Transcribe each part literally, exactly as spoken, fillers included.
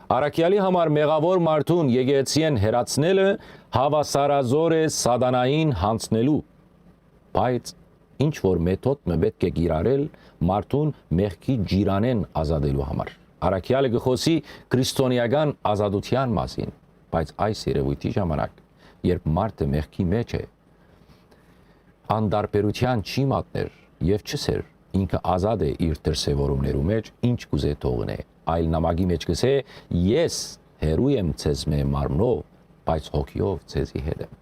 Առաքեալի համար մեղաւոր մարդուն եկեղեցիէն հեռացնելը հաւասարազօր է սատանային յանձնելու, բայց ինչ որ մեթոդ մը պէտք է կիրառել մարդուն մեղքի ճիրանէն ազատելու համար։ Առաքեալը կը խօսի քրիստոնեական ազատութեան մասին, բայց այս երեւոյթի ժամանակ, երբ մարդը մեղքի մէջ է, անտարբերութեան չի մատներ եւ չ'ըսեր, ինքը ազատ է իր դրսեւորումներու մէջ, ինչ կ'ուզէ թողնէ, այլ նամակի մէջ կ'ըսէ. «Ես հեռու եմ ձեզմէ մարմնով, բայց հոգիով ձեզի հետ եմ»։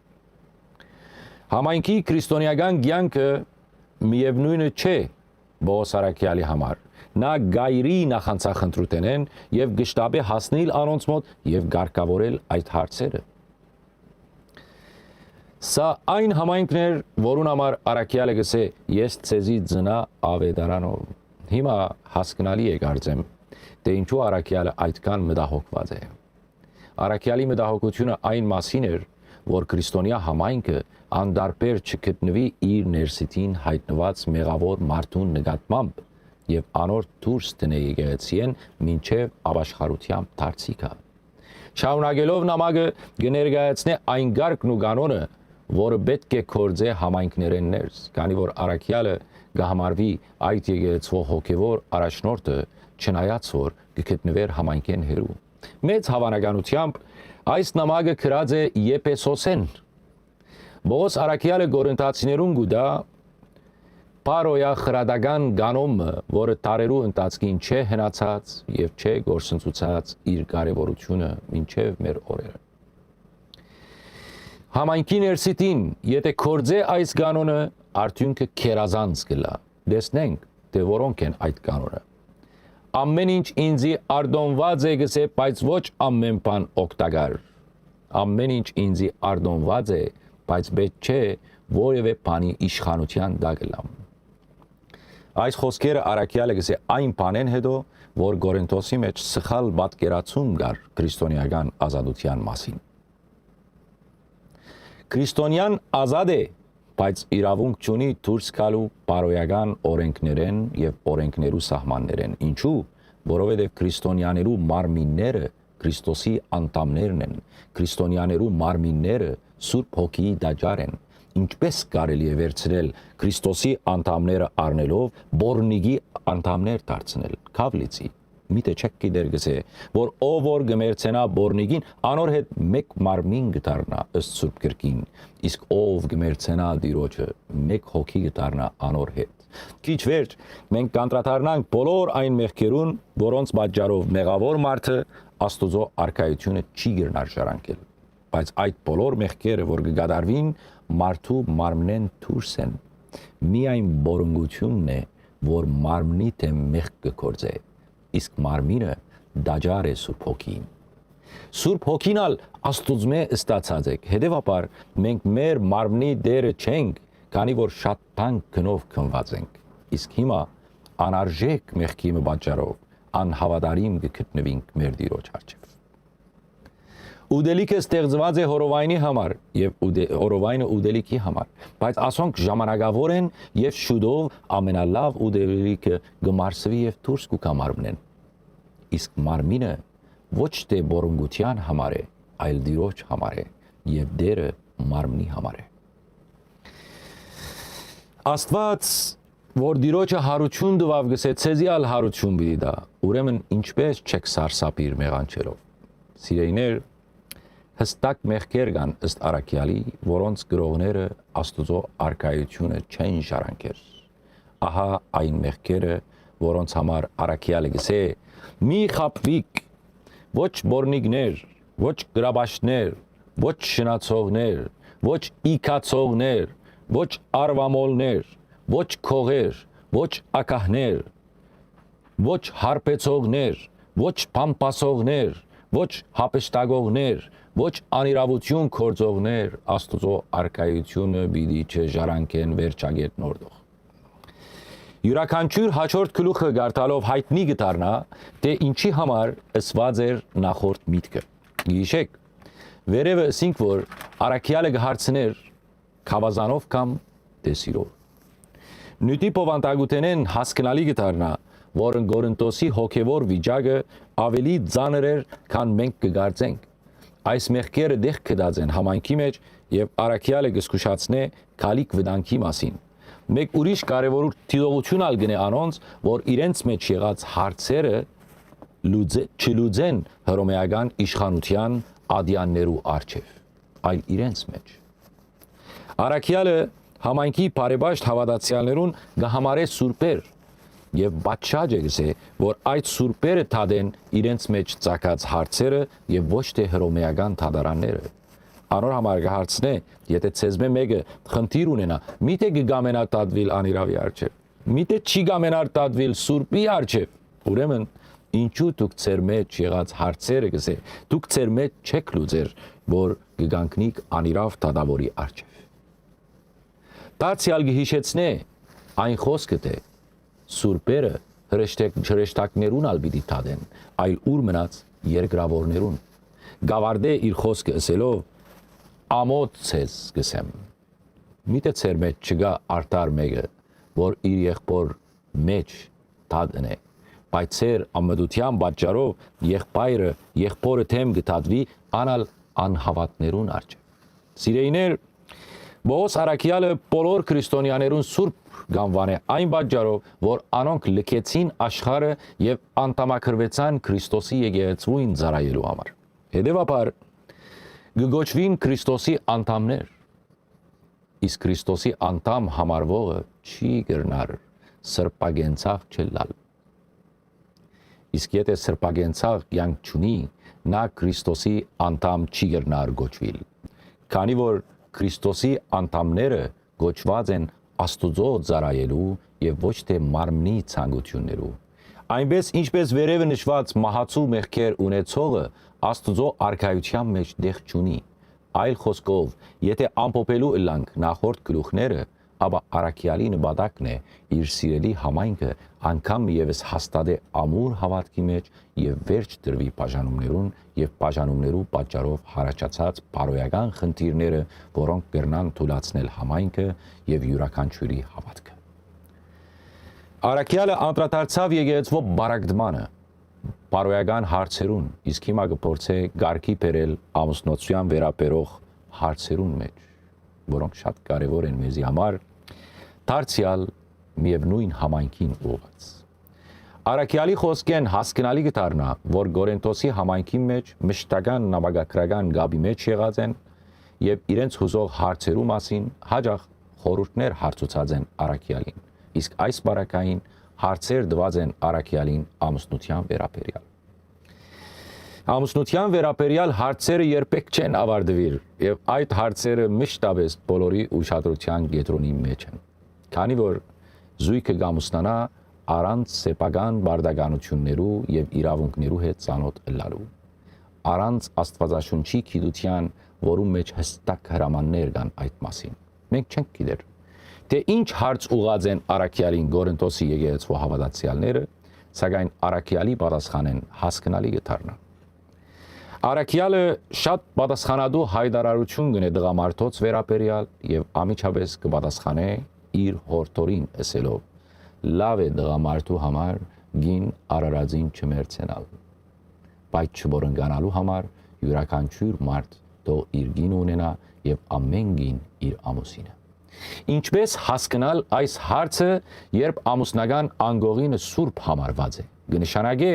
Համայնքի քրիստոնեական կեանքը միեւնոյնը չէ Պողոս առաքեալի համար։ Նա կ'այրի նախանձախնդրութենէն եւ կը շտապէ հասնիլ անոնց մօտ եւ կարգաւորել այդ հարցերը։ Սա այն համայնքն էր, որուն համար առաքեալը կ'ըսէ. «Ես ձեզի ծնայ աւետարանով»։ Հիմա հասկնալի է, կարծեմ, թէ ինչու առաքեալը այդքան մտահոգուած է։ Առաքեալի մտահոգութիւնը այն մասին էր, որ քրիստոնեայ համայնքը անտարբեր չգտնուի իր ներսիդին յայտնուած մեղաւոր մարդուն նկատմամբ եւ անոր դուրս դնէ եկեղեցիէն մինչեւ ապաշխարութեան դարձիքը։ Շարունակելով նամակը, կը ներկայացնէ այն կարգն ու կանոնը, որը պէտք է գործէ համայնքներէն ներս, քանի որ առաքեալը կը համարուի այդ եկեղեցւոյ հոգեւոր առաջնորդը, չնայած որ կը գտնուէր համայնքէն հեռու։ Մեծ հաւանականութեամբ այս նամակը գրած է Եփեսոսէն։ Պողոս առաքեալը Կորինթացիներուն կու տայ Պարոյայ խրատական կանոնը, որը դարերու ընթացքին չէ հնացած եւ չէ կորսնցուցած իր կարեւորութիւնը մինչեւ մեր օրերը։ Համայնքի ներսիդին, եթէ գործէ այս կանոնը, արդիւնքը գերազանց կ'ըլլայ։ Տեսնենք, թէ որոնք են այդ կանոնը։ «Ամէն ինչ ինծի արտոնուած է», կ'ըսէ, բայց ոչ ամէն բան օգտակար։ «Ամէն ինչ ինծի արտոնուած է, բայց պէտք չէ որեւէ բանի իշխանութեան տակ ըլլամ»։ Այս խօսքերը առաքեալը կ'ըսէ այն բանէն յետոյ, որ Կորինթոսի մէջ սխալ պատկերացում կար քրիստոնեական ազատութեան մասին։ Քրիստոնեան ազատ է, բայց իրաւունք չունի դուրս գալու պարոյական օրէնքներէն եւ օրէնքներու սահմաններէն։ Ինչու՞։ Որովհետեւ քրիստոնեաներու մարմինները Քրիստոսի անդամներն են, քրիստոնեաներու մարմինները Սուրբ Հոգիի տաճար են։ Ինչպէ՞ս կարելի է վերցնել Քրիստոսի անդամները առնելով, բորնիկի անդամներ դարձնել։ Քաւ լիցի։ Միթէ չէք գիտեր, կ'ըսէ, որ ով որ կը մերձենայ բորնիկին, անոր հետ մէկ մարմին կը դառնայ ըստ Սուրբ Գրքին, իսկ ով կը մերձենայ Տիրոջը, մէկ հոգի կը դառնայ անոր հետ։ Քիչ վերջ մենք կանդրադառնանք բոլոր այն մեղքերուն, որոնց պատճառով մեղաւոր մարդը Աստուծոյ արքայութիւնը չի կրնար ժառանգել։ Բայց այդ բոլոր մեղքերը, որ կը կատարուին, մարդու մարմնէն դուրս են։ Միայն բորնկութիւնն է, որ մարմնի դէմ մեղք կը գործէ, իսկ մարմինը տաճար է Սուրբ Հոգիին։ Սուրբ Հոգին ալ Աստուծմէ ստացած է, հետեւաբար մենք մեր մարմնի տերը չենք, քանի որ շատ թանկ գնով գնուած ենք, իսկ հիմա անարժեք մեղքի մը պատճառով անհաւատարիմ կը գտնուինք մեր Տիրոջ առջեւ։ Ուտելիքը ստեղծուած է հորովայնի համար եւ ուտե-, հորովայնը ուտելիքի համար, բայց ասոնք ժամանակաւոր են եւ շուտով ամենալաւ ուտելիքը կը մարսուի եւ դուրս կու գայ մարմնէն։ Իսկ մարմինը ոչ թէ բորնկութեան համար է, այլ Տիրոջ համար է եւ տերը մարմնի համար է։ Աստուած, որ Տիրոջը յարութիւն տուաւ, կ'ըսէ. «Ձեզի ալ յարութիւն պիտի տայ»։ Ուրեմն ինչպէ՞ս չեք սարսափիր մեղանչելով։ Սիրելիներ, յստակ մեղքեր կան ըստ առաքեալի, որոնց կրողները Աստուծոյ արքայութիւնը չեն ժառանգեր։ Ահա այն մեղքերը, որոնց համար առաքեալը կ'ըսէ. «Մի խաբուիք, ոչ բորնիկներ, ոչ կրապաշտներ, ոչ շնացողներ, ոչ իգացողներ, ոչ արուամոլներ, ոչ քողեր, ոչ ագահներ, ոչ հարբեցողներ, ոչ բամբասողներ, ոչ յափշտակողներ, ոչ անիրաւութիւն գործողներ Աստուծոյ արքայութիւնը պիտի չժառանգեն վերջակետ նորտող»։ Իւրաքանչիւր յաջորդ գլուխը կարդալով յայտնի կը դառնայ, թէ ինչի համար ըսուած էր նախորդ միտքը։ Գիշեք, վերեւը ըսինք, որ առաքեալը կը հարցնէր. «Գաւազանով կամ թէ սիրով»։ Նիւթի բովանդակութենէն հասկնալի կը դառնայ, որ Կորինթոսի հոգեվոր վիճակը աւելի ծանր էր, քան մենք կը կարծենք։ Այս մեղքերը տեղ գտած են համայնքի մէջ եւ առաքեալը կը զգուշացնէ գալիք վտանգի մասին։ Մէկ ուրիշ կարեւոր դիտողութիւն ալ կ'ընէ անոնց, որ իրենց մէջ եղած հարցերը լուծե-, չլուծեն հռոմէական իշխանութեան ատեաններու առջեւ, այլ իրենց մէջ։ Առաքեալը համայնքի բարեպաշտ հաւատացեալներուն կը համարէ սուրբեր եւ պատշաճ է կ'ըսէ, որ այդ սուրբերը դատեն իրենց մէջ ծագած հարցերը եւ ոչ թէ հռոմէական դատարանները։ Անոր համար կը հարցնէ, եթէ ձեզմէ մէկը խնդիր ունենայ, միթէ կը կամենայ դատուիլ անիրաւի առջեւ, միթէ չի կամենար դատուիլ սուրբի առջեւ, ուրեմն ինչո՞ւ դուք ձեր մէջ եղած հարցերը կ'ըսէ, դուք ձեր մէջ չէք լուծեր, որ կը կանգնիք անիրաւ դատաւորի առջեւ։ Դարձեալ կը յիշեցնէ այն խօսքը, թէ սուրբերը հրեշտակ-, հրեշտակներուն ալ պիտի դատեն, այլ ուր մնաց երկրաւորներուն։ Կ'աւարտէ իր խօսքը ըսելով. «Ամոթ ձեզ կ'ըսեմ, միթէ ձեր մէջ չկայ արդար մէկը, որ իր եղբոր մէջ դատ ընէ, բայց ձեր անմտութեան պատճառով եղբայրը եղբորը դէմ կը դատուի, ան ալ անհաւատներուն առջեւ»։ Սիրելիներ, Պողոս առաքեալը բոլոր քրիստոնեաներուն սուրբ կ'անուանէ այն պատճառով, որ անոնք լքեցին աշխարհը եւ անդամակրուեցան Քրիստոսի եկեղեցւոյն ծառայելու համար։ Հետեւաբար, կը կոչուին Քրիստոսի անդամներ, իսկ Քրիստոսի անդամ համարուողը չի կրնար սրբագենցաղ չըլլալ։ Իսկ եթէ սրբագենցաղ կեանք չունի, նա Քրիստոսի անդամ չի կրնար կոչուիլ, քանի որ Քրիստոսի անդամները կոչուած են Աստուծոյ ծառայելու եւ ոչ թէ մարմնի ցանկութիւններու։ Այնպէս ինչպէս վերեւը նշուած մահացու մեղքեր ունեցողը Աստուծոյ արքայութեան մէջ տեղ չունի, այլ խօսքով, եթէ ամփոփելու ըլլանք նախորդ գլուխները, ապա առաքեալի նպատակն է իր սիրելի համայնքը անգամ ևս հաստատէ ամուր հաւատքի մէջ եւ վերջ տրուի բաժանումներուն եւ բաժանումներու պատճառով յառաջացած բարոյական խնդիրները, որոնք կրնան թուլացնել համայնքը եւ իւրաքանչիւրի հաւատքը։ Առաքեալը անդրադարձաւ եկեղեցւոյ պարագտմանը, բարոյական հարցերուն, իսկ հիմա կը փորձէ կարգի բերել ամուսնացութեան վերաբերող հարցերուն մէջ, որոնք շատ կարեւոր են մեզի համար, դարձեալ միեւնոյն համայնքին ուղղուած։ Առաքեալի խօսքէն հասկնալի կը դառնայ, որ Կորինթոսի համայնքին մէջ մշտական նամակագրական կապի մէջ եղած են եւ իրենց յուզող հարցերու մասին յաճախ խորհուրդներ հարցուցած են առաքեալին, իսկ այս պարագային հարցեր տուած են առաքեալին ամուսնութեան վերաբերեալ։ Ամուսնութեան վերաբերեալ հարցերը երբեք չեն աւարտուիր եւ այդ հարցերը մշտապէս բոլորի ուշադրութեան կեդրոնի մէջ են, քանի որ զոյգը կ'ամուսնանայ առանց սեփական պարտականութիւններու եւ իրաւունքներու հետ ծանօթ ըլլալու, առանց Աստուածաշունչի գիտութեան, որուն մէջ յստակ հրամաններ կան այդ մասին։ Մենք չենք գիտեր, թէ ինչ հարց ուղղած են առաքեալին Կորինթոսի եկեղեցւոյ հաւատացեալները, սակայն առաքեալի պատասխանէն հասկնալի կը դառնայ։ Առաքեալը շատ պատասխանատու յայտարարութիւն կ'ընէ տղամարդոց վերաբերեալ եւ անմիջապէս կը պատասխանէ իր յորդորին ըսելով. «Լաւ է տղամարդու համար կին արարածին չմերձենալ, բայց չմոռնկանալու համար իւրաքանչիւր մարդ թող իր կինը ունենայ եւ ամէն կին իր ամուսինը»։ Ինչպէս հասկնալ այս հարցը, երբ ամուսնական անկողինը սուրբ համարուած է։ Կը նշանակէ,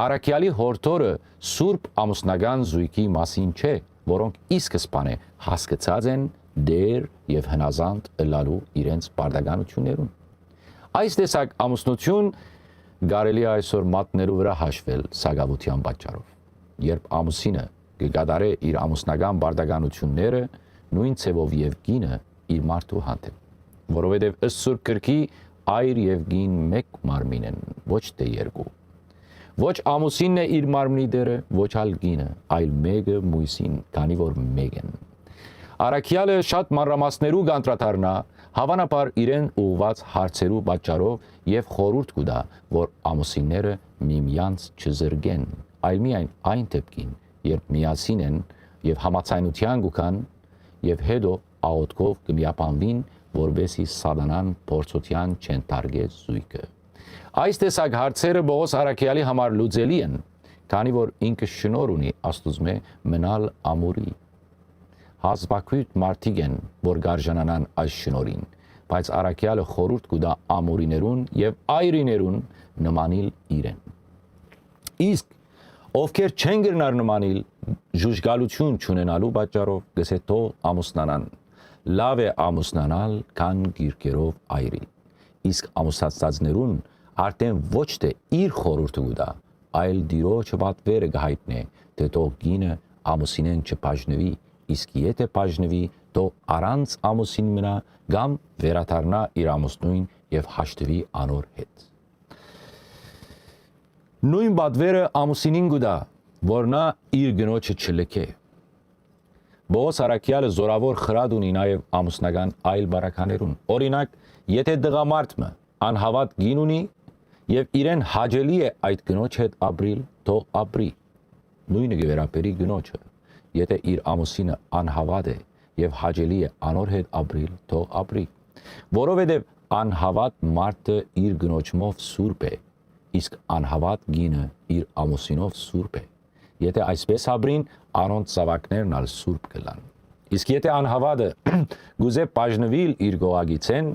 առաքեալի յորդորը սուրբ ամուսնական զոյգի մասին չէ, որոնք ի սկզբանէ հասկցած են տէր եւ հնազանդ ըլլալու իրենց պարտականութիւններուն։ Այս տեսակ ամուսնութիւն կարելի է այսօր մատներու վրայ հաշվել սակաւութեան պատճառով, երբ ամուսինը կը կատարէ իր ամուսնական պարտականութիւնները նոյն ձեւով եւ կինը իր մարդու հանդէպ, որովհետեւ ըստ Սուրբ Գրքի այր եւ կին մէկ մարմին են, ոչ թէ երկու։ Ոչ ամուսինն է իր մարմնի տէրը, ոչ ալ կինը, այլ մէկը մոյսին, քանի որ մէկ են։ Առաքեալը շատ մանրամասներու կանդրադառնայ, հաւանաբար իրեն ուղղուած հարցերու պատճառով եւ խորհուրդ կու տայ, որ ամուսինները միմյանց չզրկեն, այլ միայն այն դեպքին, երբ միասին են եւ համաձայնութեան կու գան, եւ հետո աղօթքով կը միաբանուին, որպէսզի սատանան փորձութեան չենթարկէ զոյգը։ Այս տեսակ հարցերը Պողոս առաքեալի համար լուծելի են, քանի որ ինքը շնորհ ունի Աստուծմէ մնալ ամուրի։ Հազվագիւտ մարդիկ են, որ կարժանանան այս շնորհին, բայց առաքեալը խորհուրդ կու տայ ամուրիներուն եւ այրիներուն նմանիլ իրեն։ Իսկ ովքեր չեն կրնար նմանիլ, ժուժկալութիւն չունենալու պատճառով, կ'ըսէ թող ամուսնանան։ Լաւ է ամուսնանալ, քան կիրքերով այրիլ։ Իսկ ամուսնացածներուն արդէն ոչ թէ իր խորհուրդը կու տայ, այլ Տիրոջը պատվերը կը յայտնէ, թէ թող կինը ամուսինէն չբաժնուի, իսկ եթէ բաժնուի, թող առանց ամուսին մնայ կամ վերադառնայ իր ամուսնոյն եւ հաշտուի անոր հետ։ Նոյն պատվերը ամուսինին կու տայ, որ նա իր կնոջը չլքէ։ Պողոս առաքեալը զօրաւոր խրատ ունի նաեւ ամուսնական այլ պարագաներուն։ Օրինակ, եթէ տղամարդ մը անհաւատ կին ունի եւ իրեն հաճելի է այդ կնոջ հետ ապրիլ, թող ապրի։ Նոյնը կը վերաբերի կնոջը, եթէ իր ամուսինը անհաւատ է եւ հաճելի է անոր հետ ապրիլ, թող ապրի։ Որովհետեւ անհաւատ մարդը իր կնոջմով սուրբ է, իսկ անհաւատ կինը իր ամուսինով սուրբ է։ Եթէ այսպէս ապրին, անոնց զաւակներն ալ սուրբ կ'ըլլան։ Իսկ եթէ անհաւատը կ'ուզէ բաժնուիլ իր կողակիցէն,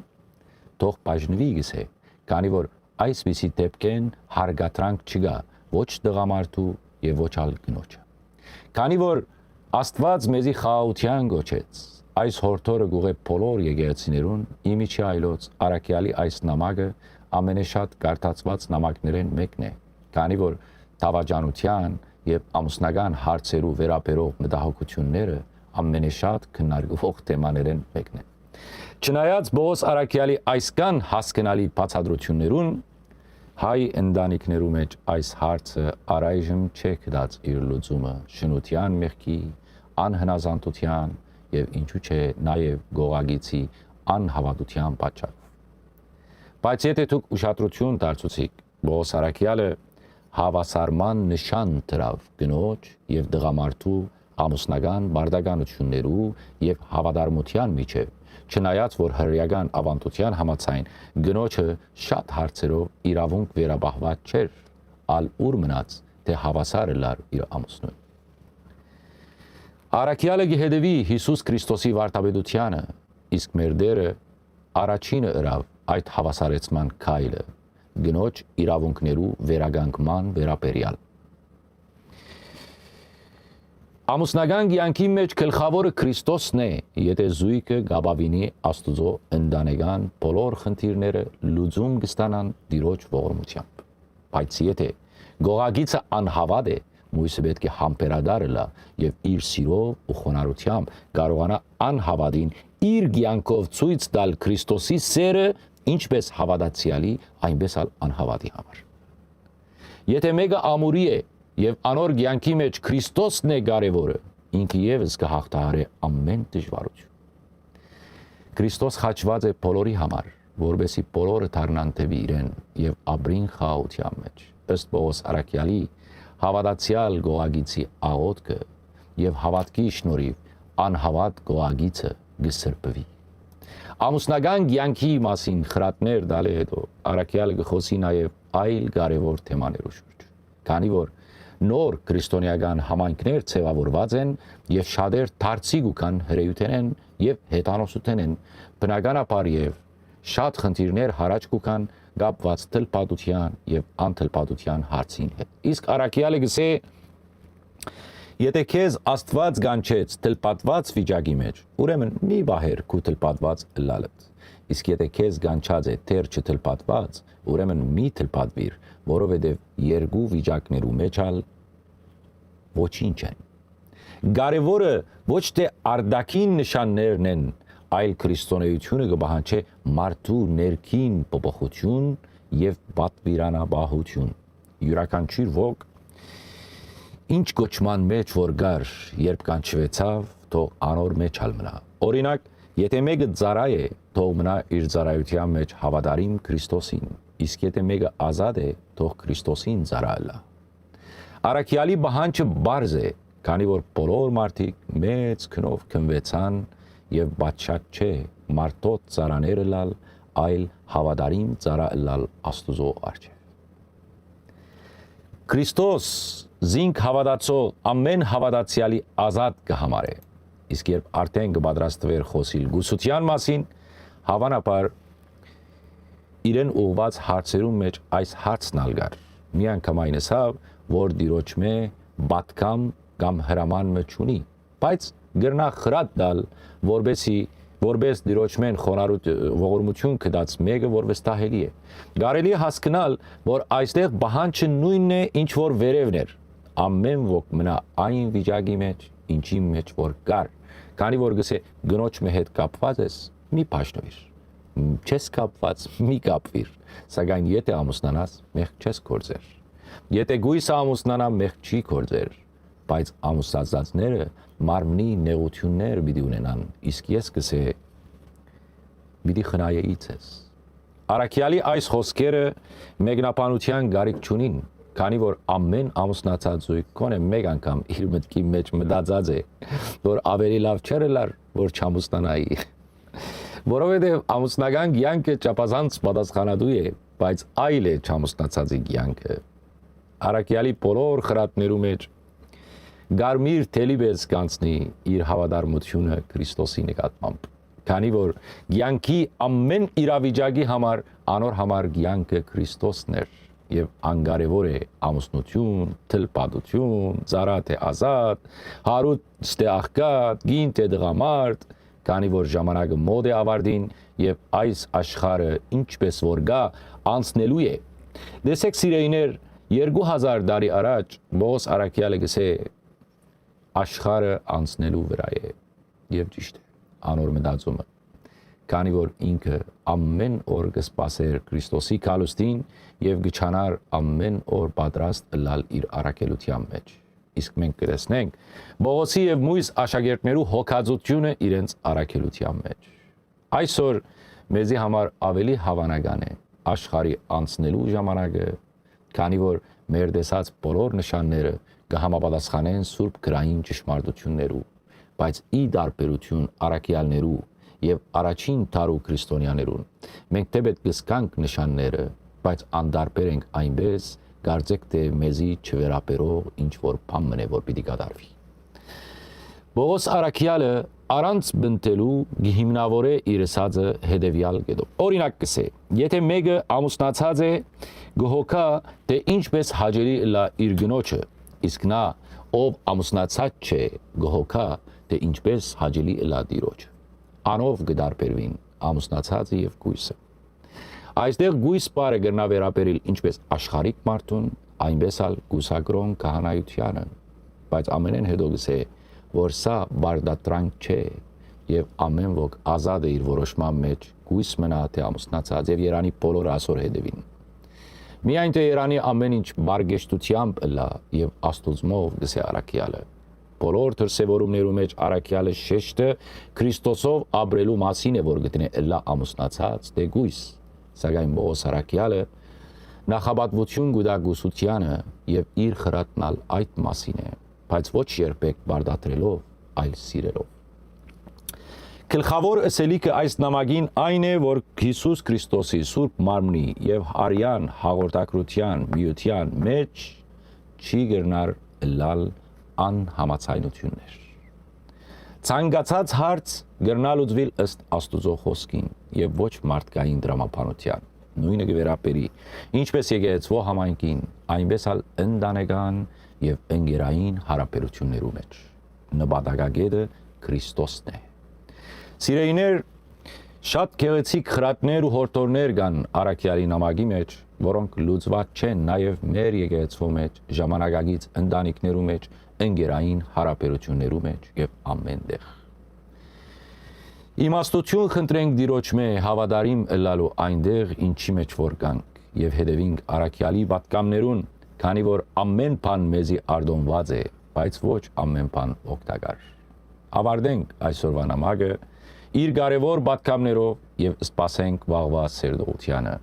թող բաժնուի, կ'ըսէ, քանի որ այսպիսի դէպքէն հարգատրանք չկայ ոչ տղամարդու եւ ոչ ալ կնոջը։ Քանի որ Աստուած մեզի խաղաղութեան կոչեց, այս յորդորը կ'ուղղէ բոլոր եկեղեցիներուն, ի միջի այլոց առաքեալի այս նամակը ամենեշատ կարդացուած նամակներէն մէկն է, քանի որ դաւաճանութեան եւ ամուսնական հարցերու վերաբերող մտահոգութիւնները ամենեշատ քննարկուող թեմաներէն մէկն է։ Չնայած Պողոս առաքեալի այսքան հասկնալի բացատրութիւններուն, հայ ընտանիքներու մէջ այս հարցը առայժմ չէ գտած իր լուծումը շնութեան մեղքի, անհնազանդութեան եւ ինչու՞ չէ նաեւ կողակիցի անհաւատութեան պատճառով։ Բայց եթէ դուք ուշադրութիւն դարձուցիք, Պողոս առաքեալը հաւասարման նշան դրաւ կնոջ եւ տղամարդու ամուսնական պարտականութիւններու եւ հաւատարմութեան միջեւ, չնայած որ հրեական աւանդութեան համաձայն կնոջը շատ հարցերով իրաւունք վերապահուած չէր, ալ ուր մնաց թէ հաւասար ըլլար իր ամուսնուն։ Առաքեալը կը հետեւի Յիսուս Քրիստոսի վարդապետութեանը, իսկ մեր Տէրը առաջինը ըրաւ այդ հաւասարեցման քայլը, կնոջ իրաւունքներու վերականգնման վերաբերեալ։ Ամուսնական կեանքի մէջ գլխաւորը Քրիստոսն է, եթէ զոյգը կ'ապաւինի Աստուծոյ ընտանեկան բոլոր խնդիրները, լուծում կ'ստանան Տիրոջ ողորմութեամբ։ Բայց եթէ կողակիցը անհաւատ է, մոյսը պէտք է համբերատար ըլլայ եւ իր սիրով ու խոնարհութեամբ կարողանայ անհաւատին իր կեանքով ցոյց տալ Քրիստոսի սէրը, ինչպէս հաւատացեալի, այնպէս ալ անհաւատի համար։ Եթէ մէկը ամուրի է եւ անոր կեանքի մէջ Քրիստոսն է կարեւորը, ինքը եւս կը յաղթահարէ ամէն դժուարութիւն։ Քրիստոս խաչուած է բոլորի համար, որպէսզի բոլորը դառնան դէպի իրեն եւ ապրին խաղաղութեան մէջ։ Ըստ Պողոս առաքեալի, հաւատացեալ կողակիցի աղօթքը եւ հաւատքի շնորհիւ անհաւատ կողակիցը կը սրբուի։ Ամուսնական կեանքի մասին խրատներ տալէ հետո, առաքեալը կը խօսի նաեւ այլ կարեւոր թեմաներու շուրջ, քանի որ նոր քրիստոնեական համայնքներ ձեւաւորուած են եւ շատեր դարձի կու գան հրեութենէն եւ հեթանոսութենէն, բնականաբար եւ շատ խնդիրներ յառաջ կու գան կապուած թլփատութեան եւ անթլփատութեան հարցին հետ։ Իսկ առաքեալը կ'ըսէ. «Եթէ քեզ Աստուած կանչեց թլփատուած վիճակի մէջ, ուրեմն մի պահեր քու թլփատուած ըլլալդ։ Իսկ եթէ քեզ կանչած է դեռ չթլփատուած, ուրեմն մի թլփատուիր, որովհետեւ երկու վիճակներու մէջ ալ ոչինչ են»։ Կարեւորը ոչ թէ արտաքին նշաններն են, այլ քրիստոնէութիւնը կը պահանջէ մարդու ներքին փոփոխութիւն եւ պատուիրանապահութիւն։ Իւրաքանչիւր ոք ինչ կոչման մէջ որ կար, երբ կանչուեցաւ, թող անոր մէջ ալ մնայ։ Օրինակ, եթէ մէկը ծառայ է, թող մնայ իր ծառայութեան մէջ հաւատարիմ Քրիստոսին, իսկ եթէ մէկը ազատ է, թող Քրիստոսին ծառայ ըլլայ։ Առաքեալի պահանջը պարզ է, քանի որ բոլոր մարդիկ մեծ քնով քնուեցան եւ պատշաճ չէ մարդոց ծառաներ ըլլալ այլ հաւատարիմ ծառայ ըլլալ Աստուծոյ առջեւ։ Քրիստոս զինք հաւատացող ամէն հաւատացեալի ազատ կը համարէ։ Իսկ երբ արդէն կը պատրաստուէր խօսիլ կուսութեան մասին, հաւանաբար իրեն ուղղուած հարցերուն մէջ այս հարցն ալ կար։ Միանգամայն ըսաւ, որ Տիրոջմէ պատգամ կամ հրաման մը չունի, բայց կրնայ խրատ տալ, որպեսզի, որպես Տիրոջմէն խոնարհուտ-, ողորմութիւն գտած մէկը, որ վստահելի է։ Կարելի է հասկնալ, որ այստեղ պահանջը նոյնն է, ինչ որ վերեւն էր։ Ամէն ոք մնայ այն վիճակի մէջ, ինչի մէջ որ կար, քանի որ կսէ, կնոջ մը հետ կապուած ես, մի բաժնուիր։ Չես կապուած, մի կապուիր, սակայն եթէ ամուսնանաս, մեղք չես գործեր։ Եթէ կոյսը ամուսնանայ, մեղք չի գործեր, բայց ամուսնացածները մարմնի նեղութիւններ պիտի ունենան, իսկ ես կսէ, պիտի խնայեի ձեզ։ Առաքեալի այս խօսքերը մեկնաբանութեան կարիք չունին, քանի որ ամէն ամուսնացած զոյգ գոնէ մէկ անգամ իր մտքի մէջ մտածած է, որ աւելի լաւ չէր ըլլար, որ չամուսնանայի։ Որովհետեւ ամուսնական կեանքը չափազանց պատասխանատու է, բայց այլ է չամուսնացածի կեանքը։ Առաքեալի բոլոր խրատներու մէջ կարմիր թելի պէս կանցնի իր հաւատարմութիւնը Քրիստոսի նկատմամբ, քանի որ կեանքի ամէն իրավիճակի համար անոր համար կեանքը Քրիստոսն էր, եւ անկարեւոր է ամուսնութիւն, թլպատութիւն, ծառայ թէ ազատ, հարուստ թէ աղքատ, կին թէ տղամարդ, քանի որ ժամանակը մօտ է աւարտին եւ այս աշխարհը, ինչպէս որ կայ, անցնելու է։ Տեսէք, սիրելիներ, երկու հազար տարի առաջ Պողոս առաքեալը կսէ, «Աշխարհը անցնելու վրայ է», եւ ճիշդ է անոր մտածումը, քանի որ ինքը ամէն օր կը սպասէր Քրիստոսի գալուստին եւ կը չանար ամէն օր պատրաստ ըլլալ իր առաքելութեան մէջ։ Իսկ մենք կը տեսնենք Պողոսի եւ մոյս աշակերտներու հոգածութիւնը իրենց առաքելութեան մէջ։ Այսօր մեզի համար աւելի հաւանական է աշխարհի անցնելու ժամանակը, քանի որ մեր տեսած բոլոր նշանները կը համապատասխանեն Սուրբ Գրային ճշմարտութիւններու, բայց ի տարբերութիւն առաքեալներու եւ առաջին դարու քրիստոնեաներուն, մենք թէ պէտք կը զգանք նշանները, բայց անտարբեր ենք այնպէս, կարծէք թէ մեզի չվերաբերող ինչ որ բան մըն է, որ պիտի կատարուի։ Պողոս առաքեալը առանց պնդելու կը հիմնաւորէ իր ըսածը հետեւեալ կետով։ Օրինակ կսէ, եթէ մէկը ամուսնացած է, կը հոգայ թէ ինչպէս հաճելի ըլլայ իր կնոջը, իսկ նա, ով ամուսնացած չէ, կը հոգայ թէ ինչպէս հաճելի ըլլայ Տիրոջը։ Անով կը տարբերուին ամուսնացածը եւ կոյսը։ Այստեղ կոյս բառը կրնայ վերաբերիլ ինչպէս աշխարհիկ մարդուն, այնպէս ալ կուսակրօն քահանայութեանը, բայց ամենէն հետո կսէ, որ սա պարտադրանք չէ եւ ամէն ոք ազատ է իր որոշման մէջ, կոյս մնայ թէ ամուսնացած, եւ երանի բոլորը ասոր հետեւին։ Միայն թէ երանի ամէն ինչ բարգեշտութեամբ ըլլայ եւ Աստուծմով, կսէ առաքեալը։ Բոլոր դրսեւորումներու մէջ առաքեալը շեշտը Քրիստոսով ապրելու մասին է, որ գտնէ ըլլայ ամուսնացած թէ կոյս, սակայն Պողոս առաքեալը նախապատվութիւն կու տայ կուսութեանը եւ իր խրատն ալ այդ մասին է, բայց ոչ երբեք պարտադրելով, այլ սիրելով։ Գլխաւոր ըսելիքը այս նամակին այն է, որ Յիսուս Քրիստոսի Սուրբ Մարմնի եւ Արեան հաղորդակցութեան միութեան մէջ չի կրնար ըլլալ անհամաձայնութիւններ։ Ցանկացած հարց կրնայ լուծուիլ ըստ Աստուծոյ խօսքին եւ ոչ մարդկային տրամաբանութեան։ Նոյնը կը վերաբերի ինչպէս եկեղեցւոյ համայնքին, այնպէս ալ ընտանեկան եւ ընկերային յարաբերութիւններու մէջ։ Նպատակագետը Քրիստոսն է։ Սիրելիներ, շատ գեղեցիկ խրատներ ու յորդորներ կան առաքեալի նամակի մէջ, որոնք լուծուած չեն նաեւ մեր եկեղեցւոյ մէջ, ժամանակակից ընտանիքներու մէջ, ընկերային յարաբերութիւններու մէջ եւ ամէն տեղ։ Իմաստութիւն խնդրենք Տիրոջմէ հաւատարիմ ըլլալու այնտեղ, ինչի մէջ որ կանք, եւ հետեւինք առաքեալի պատգամներուն, քանի որ ամէն բան մեզի արտոնուած է, բայց ոչ ամէն բան օգտակար։ Աւարտենք այսօրվա նամակը իր կարեւոր պատգամներով եւ սպասենք վաղուա սերտողութեանը։